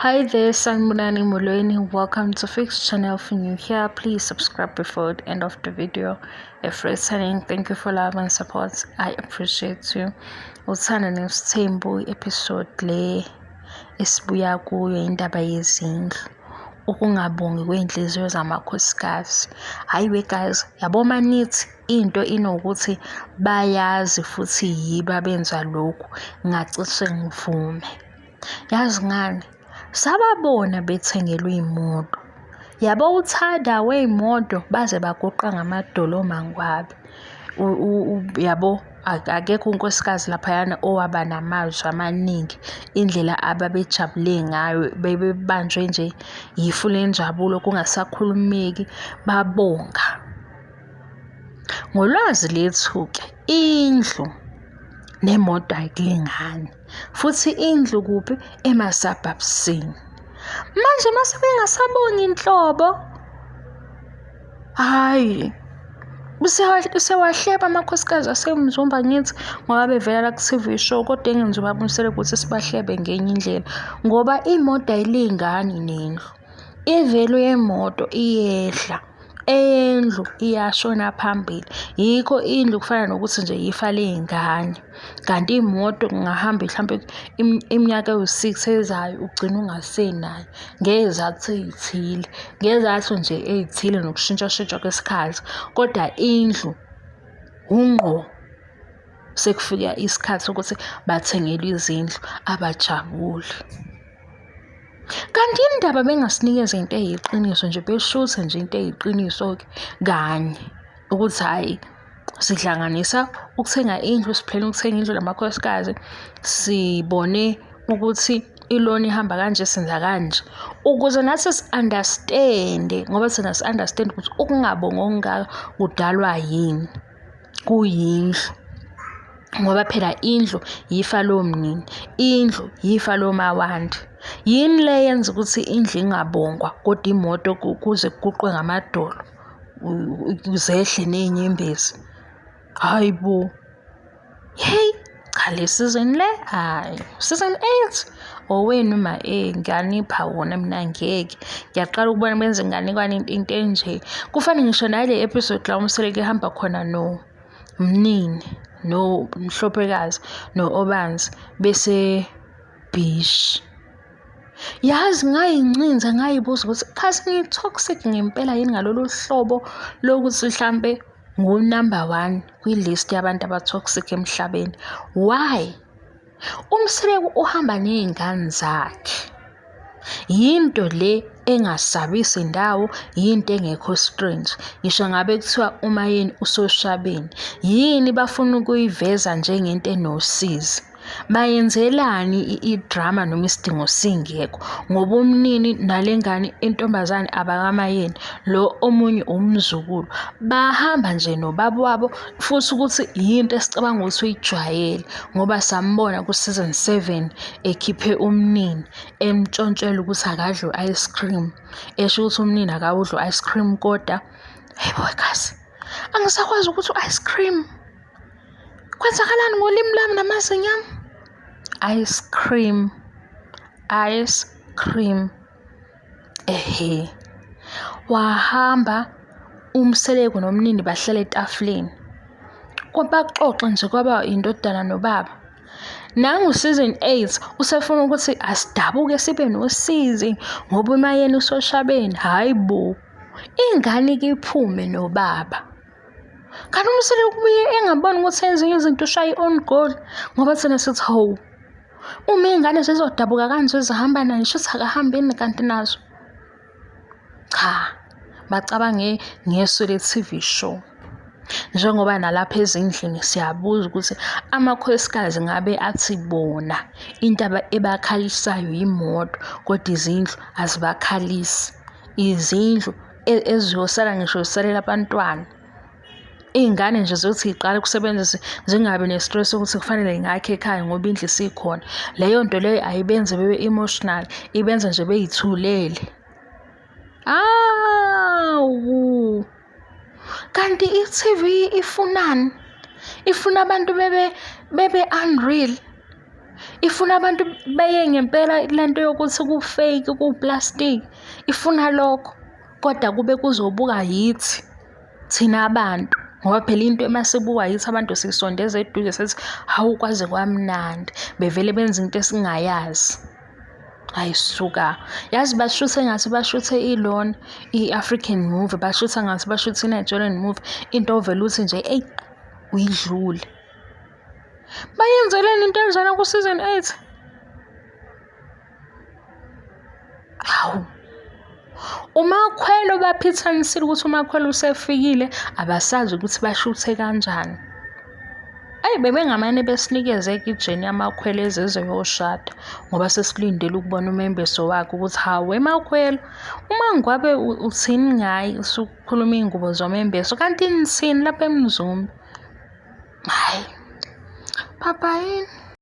Hi there, Sanibonani Molweni. Welcome to Fix Channel. If you're new here, please subscribe before the end of the video. If returning, thank you for love and support. I appreciate you. Uthando Nesithembu episode le esibuya kuyo indaba yezindlu. Ukungabongi kwey'nhliziyo zamakhosikazi. Hhayi we guys, yabo manithi into inokuthi bayazi futhi yibo abenza lokhu, ngacishe ngivume. Yazi ngani? Sababona bethengelwa iy'moto. Yabo uthanda wey'moto baze baguqa ngamadolo omangwabe. Yabo akekho unkosikazi laphayana owaba namazwi amaningi indlela ababejabule ngayo bebebanjwe nje yifu lenjabulo kungasakhulumeki babonga. Ngolwazi lethu-ke indlu nemoto ayikulingani futhi indlu kuphi ema-suburbs-ini. Manje mase bengasabongi nhlobo, hhayi usewahleba amakhosikazi aseMzumbe angithi ngoba bevela la ku-T_V show kodwa engenza ubaba uMseleku ukuthi sibahlebe ngenye indlela ngoba imoto ayilingani nendlu. I-value yemoto iyehla. Eyendlu iyashona phambili. Yikho indlu kufana nokuthi nje yifa ley'ngane, kanti imoto kungahamba hlampe iminyaka ewu-six ezayo ugcine ungasenayo ngey'zathu ey'thile, ngezathu nje ey'thile nokushintshashintsha kwesikhathi, kodwa indlu wungqo. Sekufika isikhathi sokuthi bathengelwe izindlu abajabuli. Kanti yini ndaba bengasinikeza into eyiqiniso nje beshuthe nje into eyiqiniso-ke kanye ukuthi hhayi sihlanganisa ukuthenga indlu siphela ukuthenga indlu namakhosikazi sibone ukuthi iloni ihamba kanje senza kanje ukuze nathi si-understand-e ngoba thina si-understand ukuthi ukungabongi okungaka kudalwa yini. Kuyindlu ngoba phela indlu yifa lomnini, indlu yifa lomawande. Yini le eyenza ukuthi indlu ingabongwa kodwa imoto kuze kuguqwe ngamadolo zehle ney'nyembezi? Hhayi bo! Hheyi, cha le season le hhayi, season 8 owenu ma eh ngiyanipha wona mina ngeke. Ngiyaqala ukubona benza inganekwane into enje. Kufana ngisho nale episode la uMseleku ehamba khona no Mnini no Mhlophekazi no Obanzi bese beach. Yazi ngayincinza ngayibuza ukuthi khathi ngi-toxic ngempela yini ngalolu hlobo lokuthi hlampe ngu-number one kwi-list yabantu aba-toxic emhlabeni. Why? UMseleku uhamba ney'ngane zakhe. Yinto le engasabisi ndawo, yinto engekho strange. Ngisho ngabe kuthiwa uMayeni usoshabeni, yini bafuna ukuyiveza njengento enosizi? Bayenzelani i-drama noma isidingo singekho ngoba umnini nale ngane intombazane abakaMayeni lo omunye umzukulu bahamba nje nobaba wabo futhi ukuthi yinto esicabanga ukuthi uyijwayele ngoba sambona ku-season 7 ekhiphe umnini emtshontshela ukuthi akadle u-ice cream esho ukuthi umnini akawudli u-ice cream kodwa hey boy guys angisakwazi ukuthi u-ice cream Kwenzakalani ngolimi lwami namazinyo ami? Ice cream, ice cream. Ehhe. Wahamba uMseleku nomnini bahlala etafuleni. Baxoxa nje kwaba indodana nobaba. Nangu season 8 usefuna ukuthi asidabuke sibe nosizi ngoba uMayeni usoshabeni. Hhayi bo. Ingane ke iphume nobaba. Kanti uMseleku ubuye engaboni ukuthi ezinye izinto ushaye i-own goal ngoba thina sithi hawu uma iy'ngane zizodabuka kanje zihamba naye shuthi akahambini kanti nazo. Cha, bacabange ngeso le-T_V show. Njengoba nalapha ezindlini siyabuza ukuthi amakhosikazi ngabe athi bona into ebakhalisayo yimoto kodwa izindlu azibakhalisi. Izindlu eziyosala ngisho zisalela abantwana. Iy'ngane nje ziyothi y'qala ukusebenzisa zingabi ne-stress sokuthi kufanele ngakhe ekhaya ngoba indlu isikhona. Leyo nto leyo ayibenzi bebe emotional, ibenza nje bey'thulele. Awu! Kanti i-T_V ifunani? Ifuna abantu bebe bebe unreal. Ifuna abantu beye ngempela le nto yokuthi ku-fake kuwuplastiki. Ifuna lokho kodwa kube kuzobuka yithi thina abantu ngoba phela into emasibuka yithi abantu siyisondeza eduze sithi hawu kwaze kwamnandi bevele benza into esingayazi. Hayi suka, yazi bashuthe ngathi bashuthe ilona i-African movie, bashutha ngathi bashuthe i-Nigerian movie, into ovele uthi nje eyi uyidlule. Bayenzeleni into enjena ku-season 8? Hawu. UMakhwelo baphithanisile ukuthi uMakhwelo usefikile abasazi ukuthi bashuthe kanjani. Eyi bebengamane besinikeze-ke ijeni yamakhwelo ezezoyoshada ngoba sesilindele ukubona umembeso wakhe ukuthi hawu wemakhwelo uma ngwabe uthini ngaye usukhuluma iy'ngubo zomembeso kanti nithini lapha emzumbe. Hhayi, bye-bye.